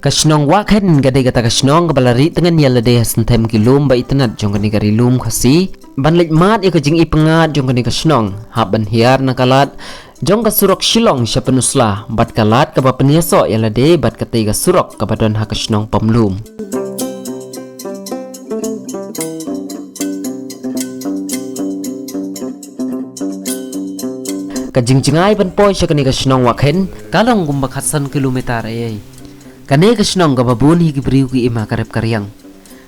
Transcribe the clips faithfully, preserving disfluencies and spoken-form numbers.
Ka shnong Wahkhen ka dei kata ka shnong kaba la rieh tngen ïa lade ha synthem ki lum ba itynnad jong kane ka ri lum Khasi. Ban leit mad ïa ka jingipyngngad jong kane ka shnong, hap ban hiar na ka lad jong ka surok Shillong sha Pynursla bad ka lad kaba pynïasoh ïa lade bad katei ka surok kaba don ha ka shnong Pamlum. Ka jingjngai ban poi sha kane ka shnong Wahkhen ka long kumba khatsan kilometer ei ei. Kane ka shnong kaba bun hi ki briew ki im ha ka rep ka riang.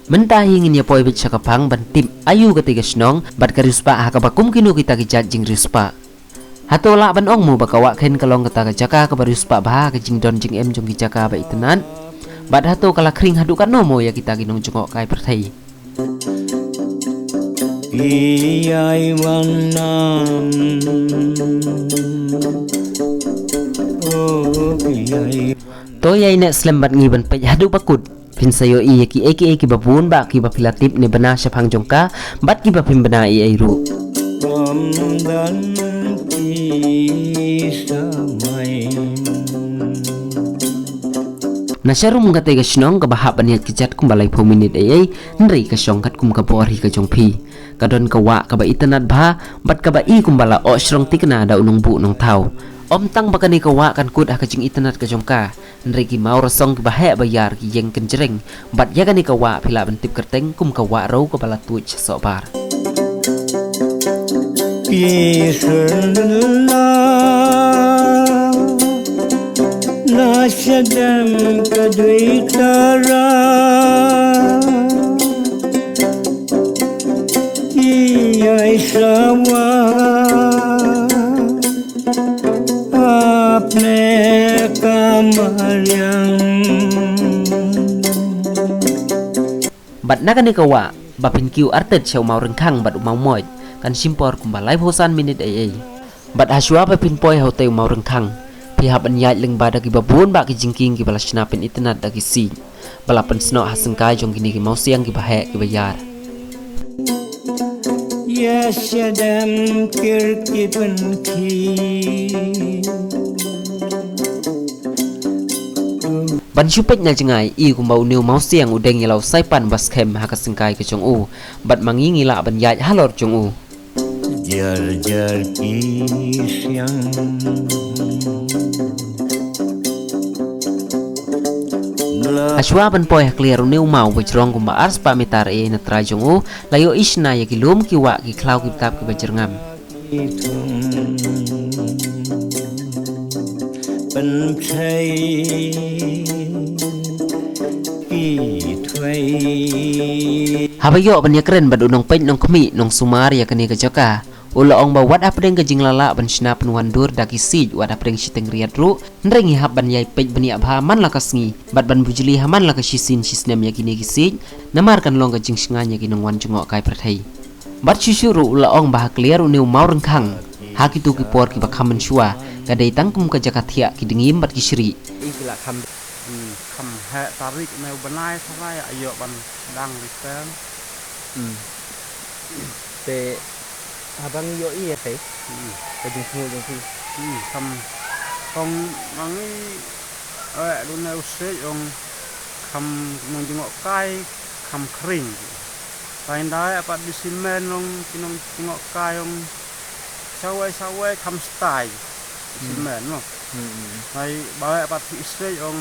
Mynta hi ngin ïa poi beit sha ka phang ban tip aïu katei ka shnong bad ka riewspah ha kaba kum kino kita ki jait jingriewspah. Hato lah ban ong mo ba ka Wahkhen ka long kata ka jaka kaba riewspah bha ha ka jingdon jingem jong ki jaka ba itynnad? Bad hato ka la khring haduh katno mo ïa kita ki nongjngohkai pyrthei? Ïai wan nam. Oh, ïai. To ïai neh slem bad ngi ban peit haduh ba kut. Phin sa ïohi ïa kiei kiei kiba bun bah kiba phi la tip ne bna shaphang jong ka bad kiba phim bna ei ei ruh. Ym don ki samai. Na sharum katei ka shnong kaba hap ban ïaid kjat kumba laiphew minit ei ei, hynrei ka shong katkum ka bor hi ka jong phi. Ka don ka wah kaba itynnad bha bad kaba i kumba la oh shrong thikna da u nongbuh nongthaw. Ym tang ba kane ka wah kan kut ha ka jingitynnad ka jong ka, hynrei ki maw rasong kiba heh ba ïar ki ïeng kynjreng bad ïa kane ka wah phi lah ban tip kyrteng kum ka Wah Rew kaba la tuid sha Sohbar. Ki syrna na shadem ka dui tara. Ïai sawa apne ka mariang. Bad na kane ka wah ba phin kiew artet sha u Mawryngkhang bad u Mawmoit kan shim por kumba laiphew san minit ei ei. Bad hashwa ba phin poi ha utei u Mawryngkhang, phi hap ban ïaid lyngba da kiba bun bah ki jingkieng kiba la shna pynitynnad da ki siej ba la pynsnoh ha syngkai jong kine ki mawsiang kiba heh kiba ïar. Ïa shadem kyrki pynki. Ban shu peit na jngai, i kumba une u mawsiang u deng ïa la u saipan ba skhem ha ka syngkai ka jong u. Bad ma ngi ngi lah ban ïaid halor jong u. Jar jar ki siang. Hashwa ban poi ha kliar une u maw ba jrong kumba ar spah meter ei ei na trai jong u, la ïohi shna ïa ki lum ki wah ki khlaw ki btap kiba jyrngam. Haba ïoh ban ïakren bad u nongpeit nongkhmih nongsumar ïa kane ka jaka, u la ong ba wat hapdeng ka jinglalah ban shna pynwandur da ki siej wat hapdeng shiteng riat ruh, hynrei ngi hap ban ïai peit bniah bha man la ka sngi bad ban bujli ha man la ka shisien shisnem ïa kine ki siej, namar kan long ka jingshngaiñ ïa ki nongwan jngohkai pyrthei. Bad shuh shuh ruh u la ong ba ha kliar une u Mawryngkhang, ha kito ki por kiba kham mynshuwa, ka dei tang kum ka jaka thiah ki dngiem bad ki shrieh. Ih, ki la kham. Hmm, kham heh tarik ne u bnai tharai ïa ïoh ban dang return. Hmm. Te haba ngi ïohi ïa te. Hmm. Ka jingsngew jong phi. Hmm, kham. Kong ma ngi, eh, dune u siej ong kham nongjngohkai kham khring. Tang da ïa pat di simen ong ki nongjngohkai ong sawei sawei kham stai. Hmm. Simen mo. Hmm, hmm. Hai ba ïa pat di siej ong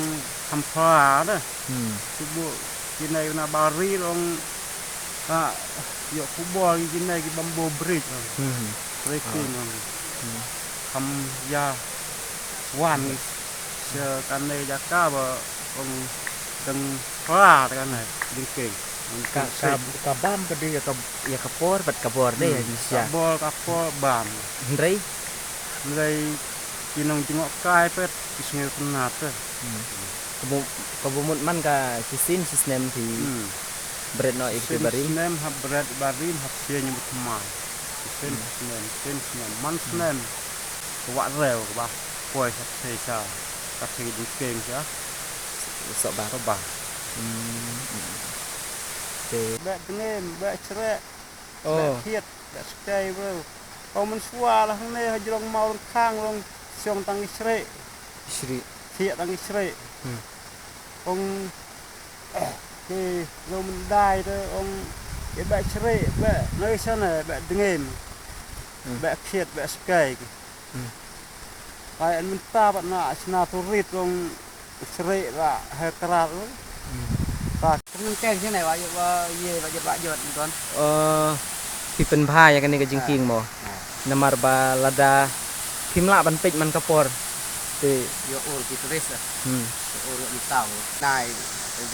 kham phra da. Hmm. Subu kine na bari ong, ah, ïoh khubor kine ki bamboo bridge ong. Hmm. Trekking ong. Hmm. Kham ïa wan sha kane jaka ba ong teng phra kane jingkieng. Ka, ka, ka bam ka dei ïa ka, ïa ka por bad ka bor ne, hmm, ïa ka bor ka por bam. Hynrei? Hynrei ki nongjngohkai pat ki sngewtynnat te. Hmm. Kaba, kaba mut man ka shisien shisnem phi, hmm, bret noh ïa ki barim. Shisnem hap bret barim hap sien ïa mut thymmai. Shisien, hmm, shisnem, shisien shisnem, man, hmm, shisnem. Ka Wah Rew kaba poi sha, sha, sha ka thei dukeng sha. Sohbar. Sohbar. Hmm. Te. Beh dngem, beh shrek. Oh. Beh thied, beh skai bro. Kong mynshuwa la hangne ha jrong Mawryngkhang long. Shong tang ki shreh. Shreh. Thiah tang ki shreh. Hmm. Ong ki lo myndai te ong ki beh shreh, beh ngai sana, beh dengem. Hmm. Beh khiat, beh skai. Hmm. Pai an mynta pat na sna turit ong shreh ba ha krat. Hmm. Ta. Kynken sini wa wa ye wa jot wa jot ton. Eh, phi pynbha ïa kane ka jingkieng mo. Ah. Namar ba lada phim lah ban peit man ka por. Te ïa ur ki turis. Hmm. Ur ïa mynta. Nai,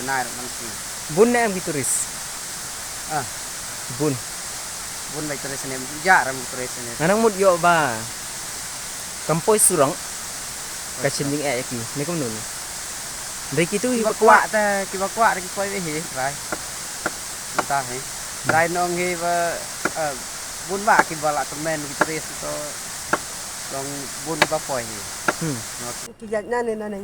nai man ki. Bun ne em ki turis. Ah. Bun. Bun bai turis ne, ja ram turis ne. Nga nang mut ïoh ba kam poi surok. Ka shin jingeh ïa ki ne kumno ne. Dei kitu hi ba kwah te, ki ba kwah te ki poi hi rai. Mynta hi. Rai nong hi ba, eh, bun ba ki ba la temen ki turis to. Long bun ki ba poi hi. Hmm. Ki jat na ne na ne.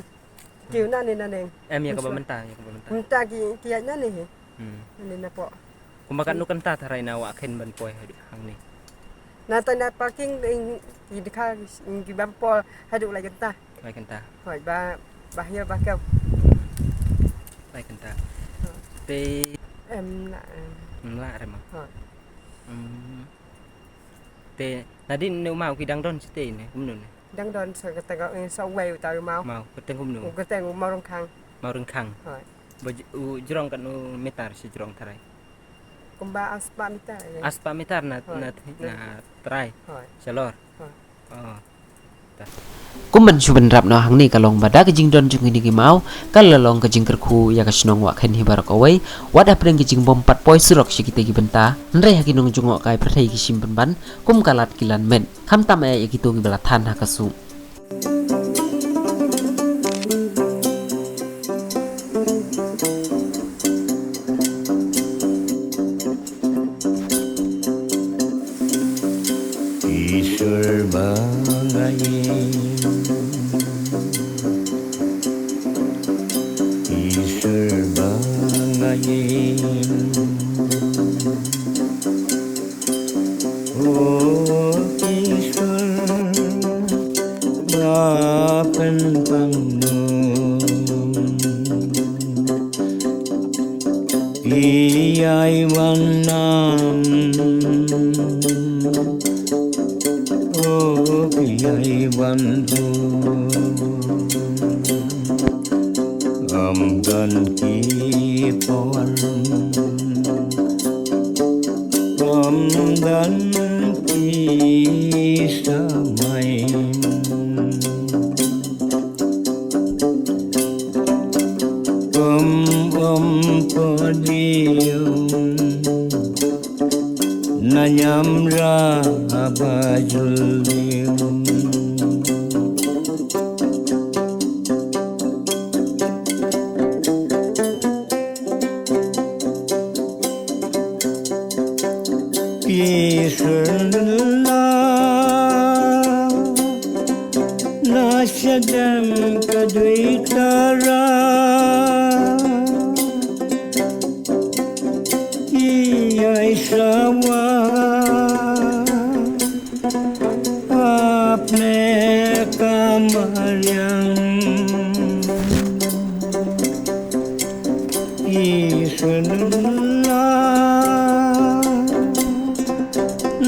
Ki na ne na ne. Em ïa ka ba mynta, ïa ka ba mynta. Mynta ki ki jat na ne hi. Hmm. Ni na po. Kumba katno kynta tharai na Wah Khein ban poi hangne? Na tang da parking, eh, ki dkha, ki ban poi haduh lai kynta. Lai kynta. Hoi ba, ba hiar ba kep. Lai kynta. Hoi. Te em la, em. Em la re ma. Hoi. Hmm. Te nadien ne u maw ki dang don shatei ne, kumno ne? Dang don sa kyrteng, eh, sa uwei uta u maw. Maw, kyrteng kumno? U kyrteng u Maw Ryngkhang. Maw Ryngkhang. Hoi. Ba j-, u jrong katno meter shi jrong tharai? Kumba arspah meter, eh. Arspah meter na, hoi, na, na trai. Hoi. Shalor. Hoi. Oh. Kum ban shu bynrap noh hangne ka long ba da ka jingdon jong kine ki maw ka la long ka jingkyrkhu ïa ka shnong Wah Khein hi baroh kawei, wat hapdeng ka jingbym pat poi surok sha kita ki bynta, hynrei ha ki nongjngohkai pyrthei ki shim pynban kum ka lad ki lan met, khamtam eh ïa kito kiba la than ha ka suk. Ishwar ba nga im, Ishwar ba nga im. O Ishwar ba pynpang noh. Phi ïai wan nam, o phi ïai wan nam. Ym don ki por, ym don ki samai. Ym, ym podium na ñiamra ba jylliew. Ki syrna na shadem ka dui tara, ki ai sawa apne ka mariang. Ishwar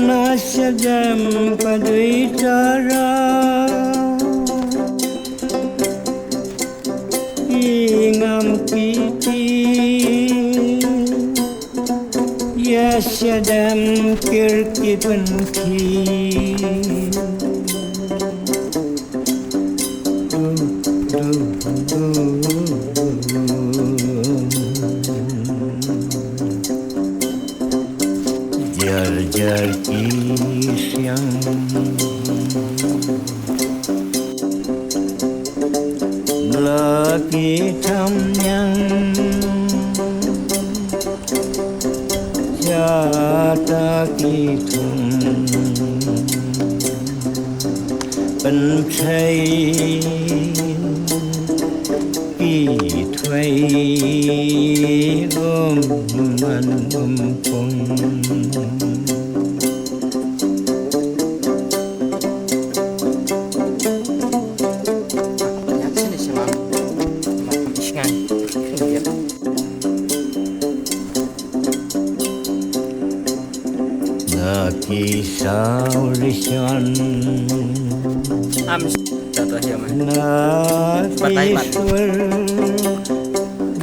na shadem ka dui tara, i ngam kiti. Yes, shadem kir ki pynkhih. Jar jar ki siang la ki tham ñiang. Jata ki thung pynthei ki thwei um man um pung. Ki saw rishon. Am, ta to hiam. Na Batai ban. Iswar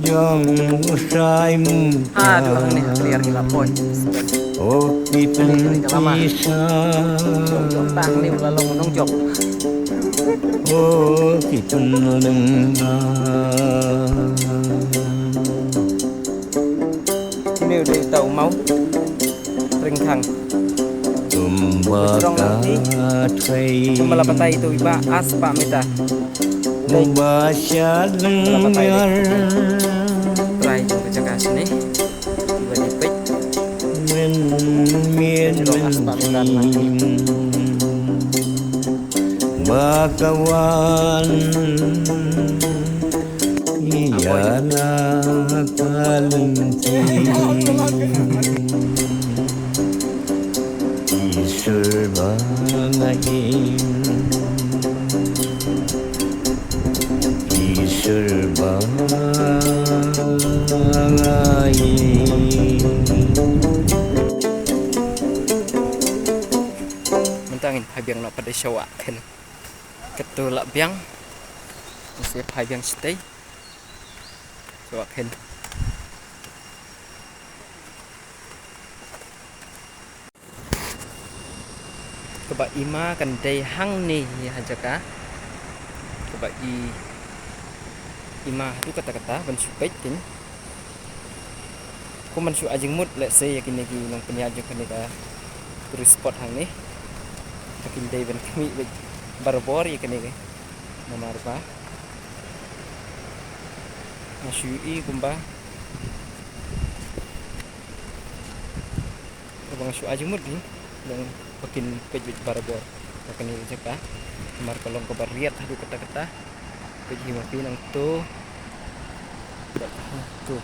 jong u Trai Muka. Ha, tu hangne clear ni la point. O ki pynpisa. Jong tang ni la long nong jok. O ki pynlynga. Kine u dei uta u maw Ringkhang. Kumba ka thei. Kumba la batai tu iba as ba meta. Kumba sha lyngngar. Trai tu ka jaka sini. Iba di peit. Mien mien. Jrong as ba meta. Ba ka wan ïa la ka lynti. Isur ba nga im. Isur ba nga im. Mynta ngin phai biang noh pat sha wah khein. Kato lah biang. Ngin sa phai biang shatei. Sha wah khein. Kaba i ma kan dei hangne ha jaka. Kaba i, i ma haduh katta katta ban shu peit khein. Kum ban shu ai jingmut lehse ïa kine ki nongpynïaid jong kane ka tourist spot hangne. Ba kin dei ban khmih beit barabor ïa kane ka. Namar ba nga shu i kumba. Kaba nga shu ai jingmut hi long ba kin peit beit barabor. Ba kane ka jaka. Namar ka long kaba riat haduh katta katta. Peit hi ma phi nangto. Bad hangto.